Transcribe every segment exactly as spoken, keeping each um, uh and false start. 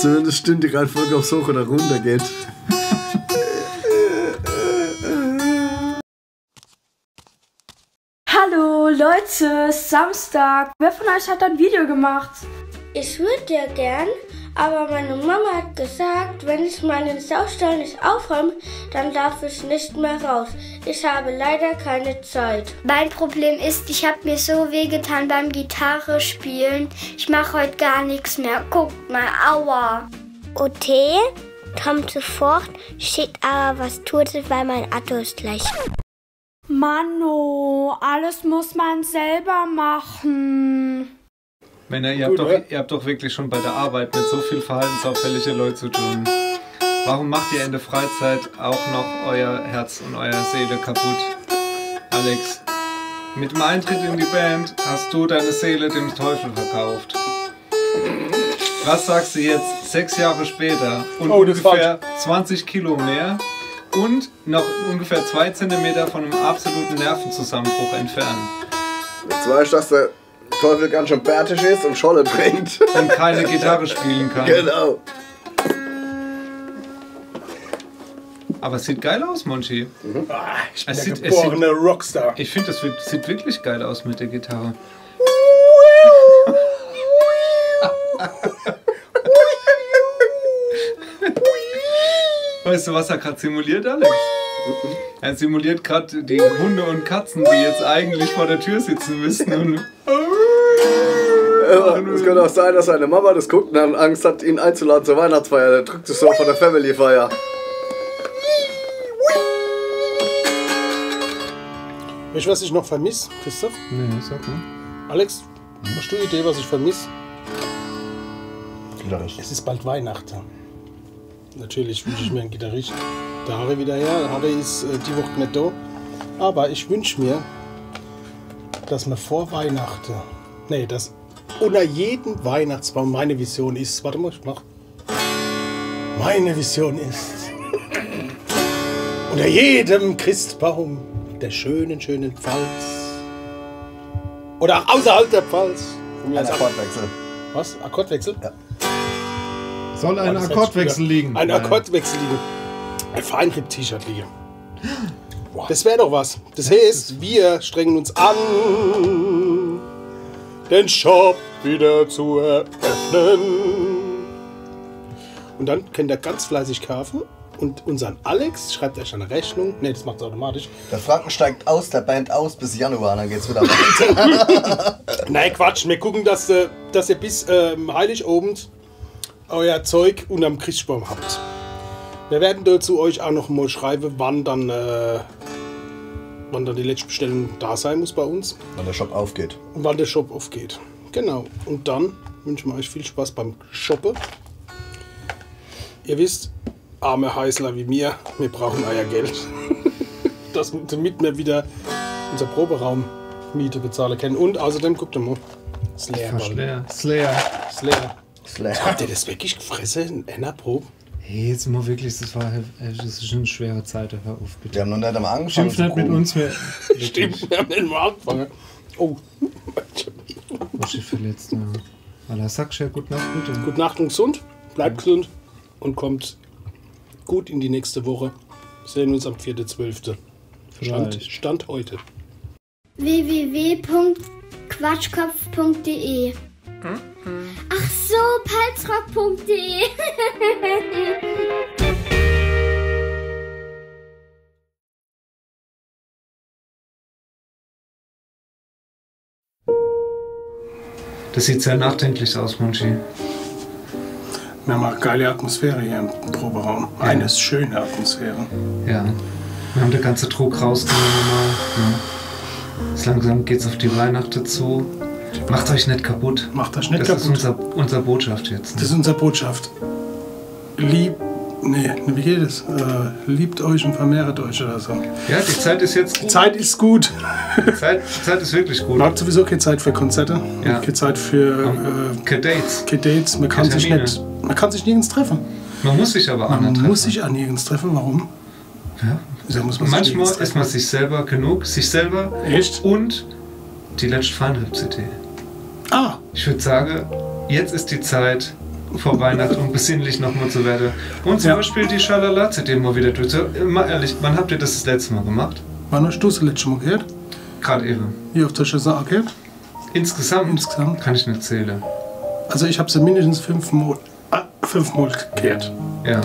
Zumindest stimmt die Reihenfolge, ob's hoch oder runter geht. Hallo Leute, Samstag. Wer von euch hat ein Video gemacht? Ich würde ja gern, aber meine Mama hat gesagt, wenn ich meinen Saustall nicht aufräume, dann darf ich nicht mehr raus. Ich habe leider keine Zeit. Mein Problem ist, ich habe mir so wehgetan beim Gitarre spielen. Ich mache heute gar nichts mehr. Guckt mal, aua. O T kommt sofort, schickt aber was Totes, weil mein Akku ist gleich. Manno, alles muss man selber machen. Männer, ihr habt, doch, ihr habt doch wirklich schon bei der Arbeit mit so viel verhaltensauffällige Leute zu tun. Warum macht ihr in der Freizeit auch noch euer Herz und eure Seele kaputt? Alex, mit dem Eintritt in die Band hast du deine Seele dem Teufel verkauft. Was sagst du jetzt, sechs Jahre später und ungefähr zwanzig Kilo mehr und noch ungefähr zwei Zentimeter von einem absoluten Nervenzusammenbruch entfernt? Jetzt weißt du, dass der Teufel ganz schön bärtig ist und Schorle trinkt. Und keine Gitarre spielen kann. Genau. Aber es sieht geil aus, Monchi. Mhm. Ah, ich bin der geborene Rockstar. Ich finde, das sieht wirklich geil aus mit der Gitarre. Weißt du, was er gerade simuliert, Alex? Er simuliert gerade die Hunde und Katzen, die jetzt eigentlich vor der Tür sitzen müssen und Ja, es könnte auch sein, dass seine Mama das guckt und dann Angst hat, ihn einzuladen zur Weihnachtsfeier. Der drückt sich so von der Family-Feier. Weißt du, was ich noch vermisse, Christoph? Nee, sag mal. Alex, hast du eine Idee, was ich vermisse? Gitarrist. Es ist bald Weihnachten. Natürlich wünsche ich mir einen Gitarrist. Der Harry wieder her. Harry ist äh, die Woche nicht da. Aber ich wünsche mir, dass wir vor Weihnachten, nee, dass unter jedem Weihnachtsbaum, meine Vision ist, warte mal, ich mach. Meine Vision ist, unter jedem Christbaum der schönen, schönen Pfalz oder auch außerhalb der Pfalz. Ein Akkordwechsel. Was? Akkordwechsel? Ja. Soll ein Akkordwechsel liegen? Ein Akkordwechsel liegen. Ein Feinripp-T-Shirt liegen. Das wäre doch was. Das heißt, wir strengen uns an, den Shop wieder zu eröffnen. Und dann könnt ihr ganz fleißig kaufen. Und unseren Alex schreibt euch eine Rechnung. Ne, das macht er automatisch. Der Franken steigt aus der Band aus bis Januar, dann geht's wieder weiter. Nein, Quatsch. Wir gucken, dass, äh, dass ihr bis ähm, Heiligabend euer Zeug unterm Christbaum habt. Wir werden dazu euch auch noch mal schreiben, wann dann, äh, wann dann die letzte Bestellung da sein muss bei uns. Wann der Shop aufgeht. Und wann der Shop aufgeht. Genau. Und dann wünschen wir euch viel Spaß beim Shoppen. Ihr wisst, arme Heisler wie mir, wir brauchen euer Geld. Das, damit wir wieder unser Proberaummiete bezahlen können. Und außerdem, guckt mal, Slayer. Fast leer. Slayer. Slayer. Slayer. Habt ihr das wirklich gefressen in einer Probe? Hey, jetzt mal wirklich, das war, das ist schon eine schwere Zeit, hör auf, bitte. Wir haben noch nicht einmal angefangen. Schimpf nicht mit uns mehr. Stimmt, wir haben nicht mal angefangen. Oh. Was ist verletzt, ja. Alla, sag schnell gute Nacht, bitte. Gute Nacht und gesund. Bleibt gesund und kommt gut in die nächste Woche. Sehen uns am vierten zwölften. Stand, Stand heute. W W W Punkt quatschkopf Punkt D E. Ach so, palzrock.de. Das sieht sehr nachdenklich aus, Monchi. Wir haben eine geile Atmosphäre hier im Proberaum. Ja. Eine schöne Atmosphäre. Ja. Wir haben den ganzen Druck rausgenommen. Ja. Jetzt langsam geht's auf die Weihnachten zu. Macht euch nicht kaputt. Macht euch nicht kaputt. Das ist unser, unsere Botschaft jetzt, ne? Das ist unsere Botschaft. Lieb-, nee, wie geht es? Äh, liebt euch und vermehrt euch oder so. Ja, die Zeit ist jetzt gut. Die Zeit ist gut. Die Zeit, die Zeit ist wirklich gut. Man hat sowieso keine Zeit für Konzerte, ja, keine Zeit für, äh, keine Dates. Keine Dates. Man kann sich nicht, man kann sich nirgends treffen. Man muss sich aber auch nicht treffen. Man muss sich auch nirgends treffen. Warum? Ja. Wieso muss man sich nirgends treffen? Manchmal ist man sich selber genug, sich selber. Echt? Und die letzte Feinripp-C D. Ah. Ich würd sagen, jetzt ist die Zeit, vor Weihnachten, um besinnlich nochmal zu werden. Und zum Ja. Beispiel die Schalala-C D mal wieder durchzu. Mal ehrlich, wann habt ihr das das letzte Mal gemacht? Wann hast du das letzte Mal gehört? Gerade eben. Wie oft hast du das auch gehört? Insgesamt? Insgesamt? Kann ich nicht zählen. Also ich habe sie mindestens fünfmal, äh, fünfmal gehört. Ja.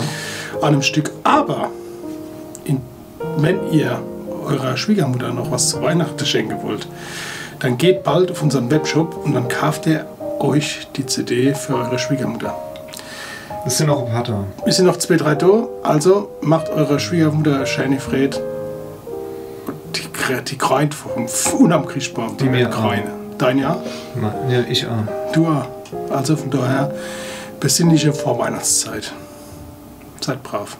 An einem Stück. Aber in, wenn ihr eurer Schwiegermutter noch was zu Weihnachten schenken wollt, dann geht bald auf unseren Webshop und dann kauft ihr euch die C D für eure Schwiegermutter. Es sind noch ein paar da. Es sind noch zwei, drei da, also macht eurer Schwiegermutter eine schöne Freude. Die, gre- die greint vom, unterm Christbaum. Die Mir wird auch. Greine. Dein ja? Ma- Ja, ich auch. Du auch. Also von daher, besinnliche Vorweihnachtszeit. Seid brav.